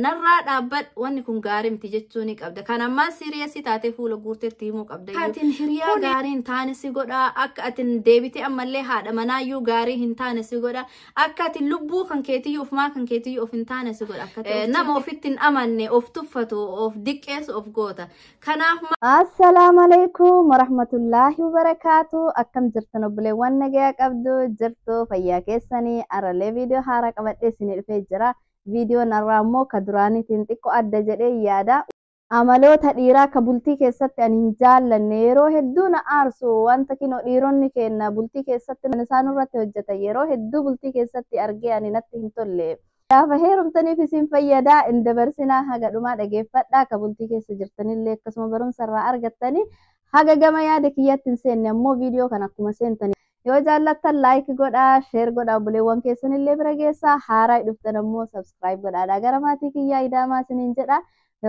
Narraa dhaabbadhu, wanni kun gaarii miti jechuu ni qabda. Kan ammaa serious taatee fuula guurteetti himuu qabda. Atiin hiriyaa gaarii hin taane si godha. Akka atiin deebitee ammallee haadha manaayyuu gaarii hin taane si godha. Akka atiin lubbuu kan keetiyyuu ofumaa kan keetiyyuu of hin taane si godha. Akka nama ofitti hin amanne, of tuffatu, of diqqeessu of goota. Kanaaf Assalaamu alaikum warahmatullaahi wabarakaatu. Akkam jirtan obboleewwan? Nagayaa qabdu jirtu? Fayyaa keessanii? Arallee viidiyoo haaraa qabadhee isinii dhufee jira. Viidiyoon har'aa immoo ka duraaniitiin xiqqoo adda jedhee yaada. Amaloota dhiiraa ka bultii keessatti ani hin jaallanne, yeroo hedduu na aarsu, wanta kinoo dhiironni keenya bultii keessatti isaan irratti hojjetan, yeroo hedduu bultii keessatti argee ani natti hin tolle. Gaafa heerumtaniif isin fayyadaa, hin dabarsinaa, haga dhumaa dhageeffadhaa. Ka bultii keessa jirtanillee akkasuma barumsa irraa argattanii. Haga gama yaada kiyyaatti hin seenne ammoo, viidiyoo kana akkuma seentanii yoo jaallattan like godhaa, share godhaa, obboleewwan keessanillee bira geessaa. Haaraa dhuftan ammoo subscribe godhaadhaa gara maatii kiyyaa idaamaa isiniin jedha.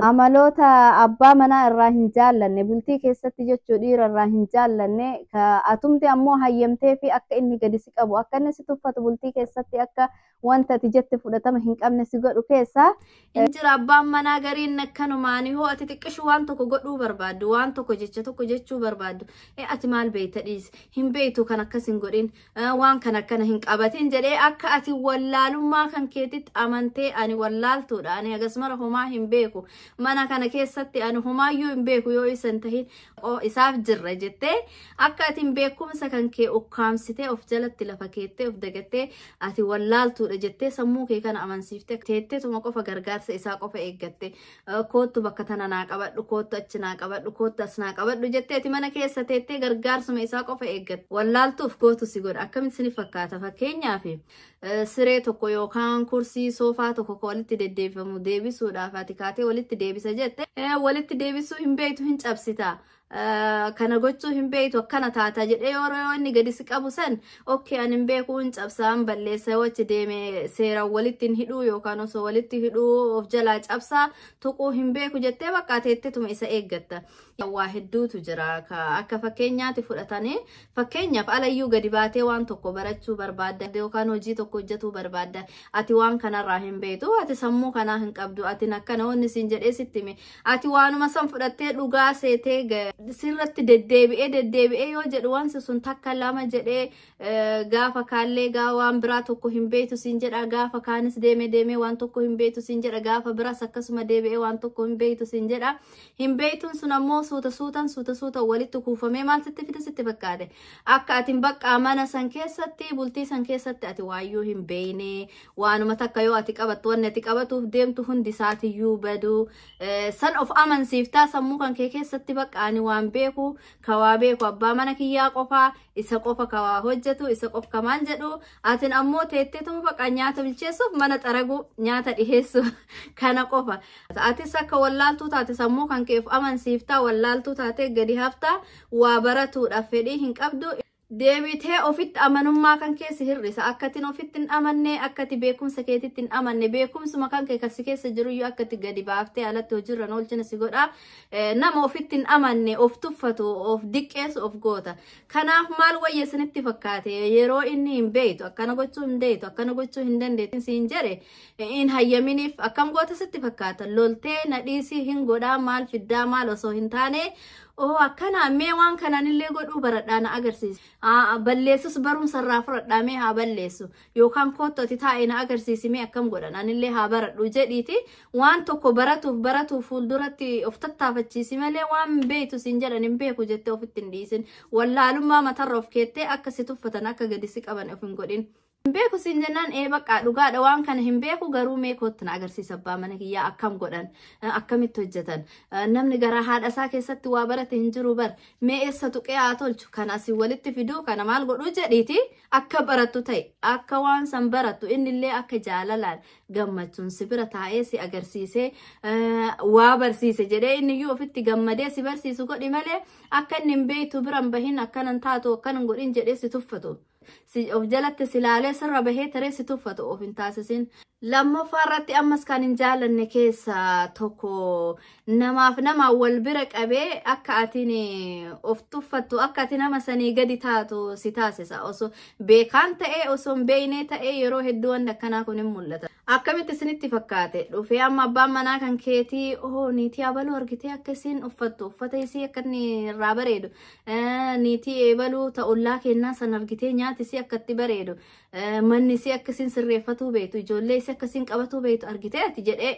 Amaloota abbaa manaa irraa hin jaallanne bultii keessatti jechuu, dhiira irraa hin jaallanne, atumti ammoo hayyamtee fi akka inni gadi si qabu, akka inni si tuffatu, bultii keessatti akka wanta ati jette fudhatama hin qabne si godhu keessaa. Hin jira abbaan manaa gariin akkanumaanii hoo ati xiqqishu waan tokko godhuu barbaaddu, waan tokko jecha tokko jechuu barbaaddu, ati maal beeyta, dhiisi, hin beeytu, kan akkas hin godhin, waan kan akkana hin qabatin jedhee akka ati wallaalummaa kan keetitti amantee, ani wallaaltuudha, ani hagas mara homaa hin beeku, mana kana keessatti ani homaayyuu hin beeku, yoo isa hin tahin isaaf jirra jettee, akka ati hin beekumsa kan kee ukkaamsitee of jalatti lafa keettee of dagattee, ati wallaaltuudha jettee sammuu kee kana amansiiftee teetteetuma qofa gargaarsa isaa qofa eeggatte, koottu bakka tana naa qabadhu, koottu achi naa qabadhu, koottu as naa qabadhu jettee ati mana keessa teettee gargaarsuma isaa qofa eeggatte, wallaaltuuf gootu si godha. Akkamitti sini fakkaata? Fakkeenyaaf, siree tokko yookaan kursii soofaa tokko ka walitti deddeebifamu deebisuudhaaf ati kaatee walitti deebisa jette, walitti deebisuu hin beektu, hin cabsita. Kana gochuu hin beektu, akkana taata jedhee yeroo inni gadi si qabu san, okay, ani hin beeku, hin cabsaan balleessa, yoo achi deeme seeraan walitti hin hidhuu yookaan osoo walitti hidhuu of jalaa cabsaa, tuquu hin beeku jettee bakka teettetuma isa eeggatta. Waa hedduutu jira akka fakkeenyaatti fudhatanii. Fakkeenyaaf, alayyuu gadi baatee waan tokko barachuu barbaadda yookaan hojii tokko hojjetuu barbaadda. Ati waan kanarraa hin beektu, ati sammuu kanaa hin qabdu, ati akkana wanni siin jedhee sitti hime, ati waanuma san fudhattee dhugaa seetee sirratti deddeebi'ee deddeebi'ee yoo jedhu, wanti sun takka lama jedhee, gaafa kaallee gaa waan biraa tokko hin beektu siin jedha, gaafa kaanis deemee deemee waan tokko hin beektu siin jedha, gaafa biraas akkasuma deebi'ee waan tokko hin beektu siin jedha. Hin beektuun sun ammoo suuta suutan suuta suuta walitti kuufamee maal sitti fida sitti fakkaate? Akka ati bakka mana san keessatti, bultii san keessatti ati waayyuu hin beekne, waanuma takka yoo ati qabattu, wanni ati qabatuuf deemtu hundi isaatiyyuu badu san of amansiiftaa sammuu kan kee keessatti. Bakka ani waan beeku, kawaa beeku abbaa mana kiyyaa qofaa, isa qofa kawaa hojjetu, isa qofa kamaan jedhu. Atin ammoo teetteetuma bakka nyaata bilcheessuuf, mana xaraguu, nyaata dhiheessu kana qofa. Atis akka wallaaltuu taate sammuu kan kee of amansiiftaa, wallaaltuu taate gadi haftaa, waa baratuudhaaf fedhii hin qabdu. Deebitee ofitti amanummaa kan keessa hir'isa. Akkatiin ofitti hin amanne, akkati beekumsa keetitti hin amanne, beekumsuma kan kee kasi keessa jiruyyuu akkati gadi baaftee alatti hojiirra oolchina si godha. Nama ofitti hin amanne, of tuffatu, of diqqeessu of goota. Kanaaf maal wayya isinitti fakkaate? Yeroo inni hin beektu, akkana gochuu hin deetu, akkana gochuu hin dandeettu siin jedhe, hin hayyaminiif. Akkam goota sitti fakkaata? Loltee na dhiisii, hin godhaa, maal fiddaa, maal osoo hin taane, oo akkana, mee waan kanaan illee godhuu baradhaa, na agarsiisi. Balleessus barumsa irraa fudhadhaa, mee haa balleessu, yookaan koottu ati taa'ee na agarsiisi, mee akkam godhan anillee haa baradhu jedhiiti, waan tokko baratuuf baratuuf fuulduratti of tattaafachiisi malee, waan beektu siin jedhan hin beeku jettee ofitti hin dhiisin. Wallaalummaa matarra of keettee akka si tuffatan, akka gadi si qaban of hin godhin. Hin beeku siin jennaan, ee bakka dhugaadha, waan kana hin beeku, garuu mee kootti na agarsiisa, abbaa mana kiyyaa, akkam godhan, akkamitti hojjetan, namni garaa haadha isaa keessatti waa barate hin jiru bar, mee eessa tuqee haa tolchu, kana asii walitti fiduu, kana maal godhuu jedhiiti akka barattu ta'e. Akka waan san barattu innillee akka jaalalaan gammachuun si bira taa'ee si agarsiisee, waa barsiise jedhee inni iyyuu ofitti gammadee si barsiisu godhi malee, akka inni hin beektu bira hin bahin, akkanan taatu, akkanan godhin jedhee si tuffatu. Of jalatti si laalee sirra bahee taree si tuffatu of hin taasisin. Lammaffaa irratti ammas kan hin jaallanne keessaa tokko namaaf nama wal bira qabee akka atiin of tuffattu, akka ati nama sanii gadi taatu si taasisa. Osoo beekaan ta'ee, osoo hin beeknee ta'ee, yeroo hedduu wanti akkanaa kun hin mul'ata. Akkamitti isinitti fakkaate? Dhufee amma abbaan manaa kan keetii, "Oh, niitii abaluu argitee akka isiin uffattu, uffata isii akka inni irraa bareedu, niitii eebaluu ta'ullaa kennaa san argitee, nyaati isii akka itti bareedu, manni isii akka isiin sirreeffatuu beektu, ijoollee isii akka isiin qabatuu beektu argitee ati?" jedhee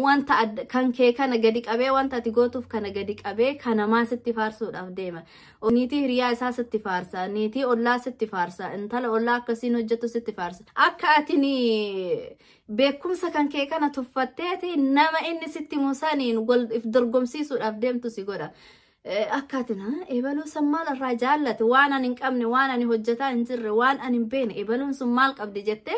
wanta kan kee kana gadi qabee, wanta ati gootuuf kana gadi qabee kanamaa sitti faarsuudhaaf deema. Niitii hiriyaa isaa sitti faarsa, niitii ollaa sitti faarsa, intala ollaa akkasiin hojjetu sitti faarsa. Akka ati beekumsa kan kee kana tuffatteeti nama inni sitti musaniin wal if dorgomsiisuudhaaf deemtu si godha. Akka ati ebaluu san maal irraa jaallate, waan ani hin qabne, waan ani hojjetaa hin jirre, waan ani hin beekne, ebaluun sun maal qabdi jettee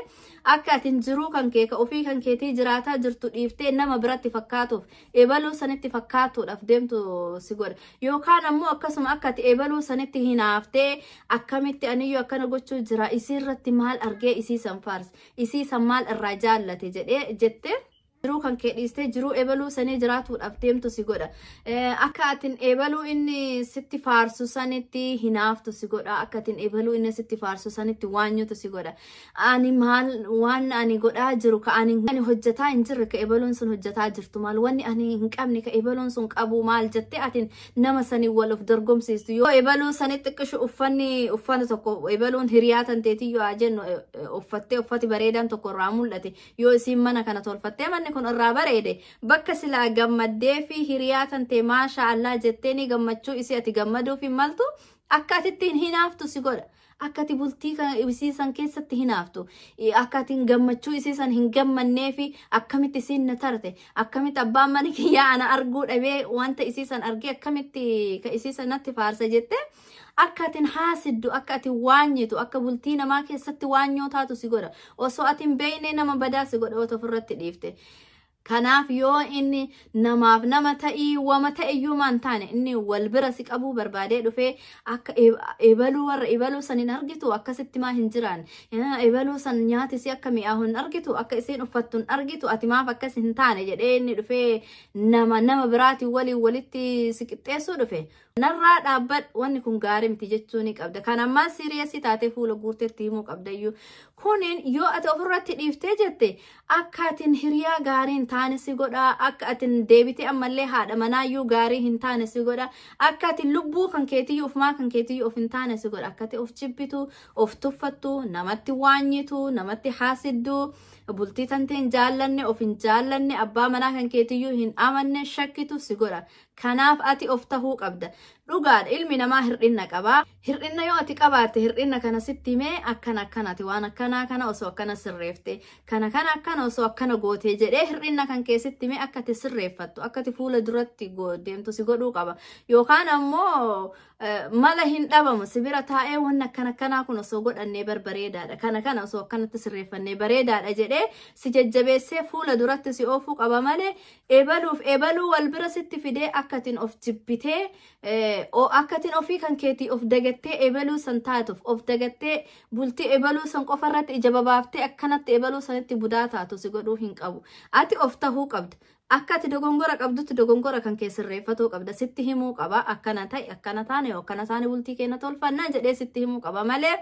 akka ati jiruu kan kee ka ofii kan keetii jiraataa jirtu dhiiftee nama biratti fakkaatuuf, ebaluu sanitti fakkaatuudhaaf deemtu si godha. Yookaan ammoo akkasuma akka ati ebaluu sanitti hinaaftee, akkamitti aniyyuu akkana gochuu jira, isii irratti maal argee isii san faarse, isii san maal irraa jaallate jedhee jettee jiruu kan kee dhiistee jiruu ebaluu sanii jiraatuudhaaf deemtu si godha. Akka atin ebaluu inni sitti faarsu sanitti hinaaftu si godha. Akka atin ebaluu inni sitti faarsu sanitti waanyutu si godha. Ani maal, waan ani godhaa jiru, ka ani hojjetaa hin jirre ka ebaluun sun hojjetaa jirtu maal, wanni ani hin qabne ka ebaluun sun qabu maal jettee atin nama sanii wal of dorgomsiistu. Yoo ebaluu sanitti xiqqishu uffanni uffata tokko ebaluun hiriyaa tanteetii yoo haa jennu uffattee, uffati bareedaan tokko irraa mul'ate, yoo isiin mana kana tolfattee manni kun irraa bareede, bakka silaa gammaddee fi hiriyaa tantee "Maasha Allah" jettee ni gammachuu isii ati gammaduuf hin maltu, akka ati ittiin hinaaftu si godha. Akka ati bultii isii san keessatti hinaaftu, akka ati gammachuu isii san hin gammannee fi akkamitti isiin na tarte, akkamitti abbaan mana kiyyaa ana arguu dhabee wanta isii san argee akkamitti ka isii san natti faarsa jettee akka atin haasiddu, akka ati waanyitu, akka bultii namaa keessatti waanyoo taatu si godha. Osoo ati hin beekne nama badaa si godha otoo ofirratti dhiifte. Kanaaf yoo inni namaaf nama ta'ii wama ta'eyyuu maan taane inni wal bira si qabuu barbaadee dhufee, akka ebaluu warra ebaluu san hin argitu, akkasitti maa hin jiraan, ebaluu san nyaati si akka mi'aahu hin argitu, akka isiin uffattu hin argitu, ati maaf akkas hin taane jedhee inni dhufee nama nama biraatiin waliin walitti si qixxeessuu dhufe, "Narraa dhaabbadhu, wanni kun gaarii miti" jechuu ni qabda. Kan ammaa serious taatee fuula guurteetti himuu qabdayyuu. Kunin yoo ati ofirratti dhiiftee jette, akka atin hiriyaa gaarii hin taane si godha. Akka atin deebitee ammallee haadha manaayyuu gaarii hin taane si godha. Akka atin lubbuu kan keetiyyuu ofumaa kan keetiyyuu of hin taane si godha. Akka ati of jibbitu, of tuffattu, namatti waanyitu, namatti haasiddu, bultii tantee hin jaallanne, of hin jaallanne, abbaa manaa kan keetiyyuu hin amanne, shakkitu si godha. Kanaaf ati of tahuu qabda. Dhugaadha, ilmi namaa hir'inna qaba. Hir'inna yoo ati qabaatte, hir'inna kana sitti himee, akkana akkanati, waan akkanaa kana osoo akkana sirreefte, kana kana akkana osoo akkana gootee jedhee hir'inna kan keessatti himee akka ati sirreeffattu, akka ati fuula duratti deemtu si godhuu qaba. Yookaan ammoo mala hin dhabamu, si bira taa'ee, wanni akkana akkanaa kun osoo godhannee barbareedaadha, kana kana osoo akkanatti sirreeffannee bareedaadha jedhee si jajjabeessee fuula duratti si oofuu qaba malee, ebaluuf ebaluu wal bira sitti fidee akka atin of jibbitee, akka atin ofii kan keetii of dagattee ebaluu san taatuuf, of dagattee bultii ebaluu san qofa irratti ija babaaftee akkanatti ebaluu sanitti budaa taatu si godhuu hin qabu. Ati of tahuu qabda. Akka ati dogongora qabdutti dogongora kan kee sirreeffatuu qabda. Sitti himuu qaba. Akkana ta'e, akkana taane, yoo akkana taane bultii keenya tolfannaa jedhee sitti himuu qaba malee,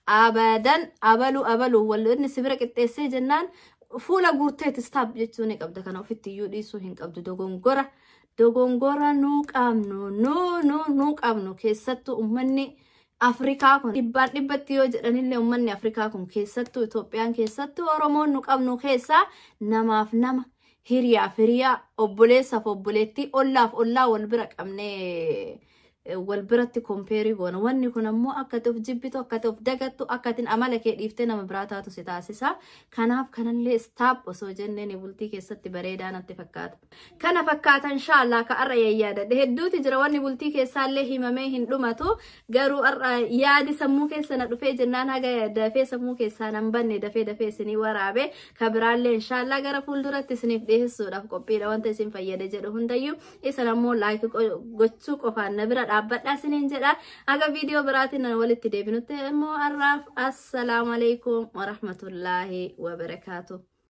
abadan abaluu abaluu wal inni si bira qixxeessee jennaan fuula guurteetti stop jechuu ni qabda. Kana ofitti iyyuu dhiisuu hin qabdu. Dogongora nuu qabnu, nuu qabnu, keessattuu uummanni Afrikaa kun dhibbaan dhibbatti yoo jedhanillee, uummanni Afrikaa kun, keessattuu Itoophiyaan, keessattuu Oromoon nu qabnu keessaa namaaf nama, hiriyaaf hiriyaa, obboleessaaf obboleettii, ollaaf ollaa wal bira qabnee wal biratti compare goona. Wanni kun ammoo akka ati of jibbitu, akka ati of dagattu, akka ati amala kee dhiiftee nama biraa taatu si taasisa. Kanaaf kanallee stop osoo jenneen bultii keessatti bareedaa natti fakkaata. Kana fakkaata inshaallah ka arra yaadadhe. Hedduuti jira, wanni bultii keessaallee himamee hin dhumatu. Garuu arra yaadi sammuu keessa na dhufee jennaan, haga dafee sammuu keessaa nan banne dafee dafee isinii waraabe. Ka biraallee inshaallah gara fuulduratti isiniif dhiyeessuudhaaf qophiidha, wanta isin fayyade jedhu hundayyuu. Isin ammoo like gochuu qofaan na bira dhaabbadhaa isiniin jedha. Haga viidiyoo biraatiin walitti deebinutti immoo har'aaf assalaamu alaikum warahmatullaahi wabarakaatu.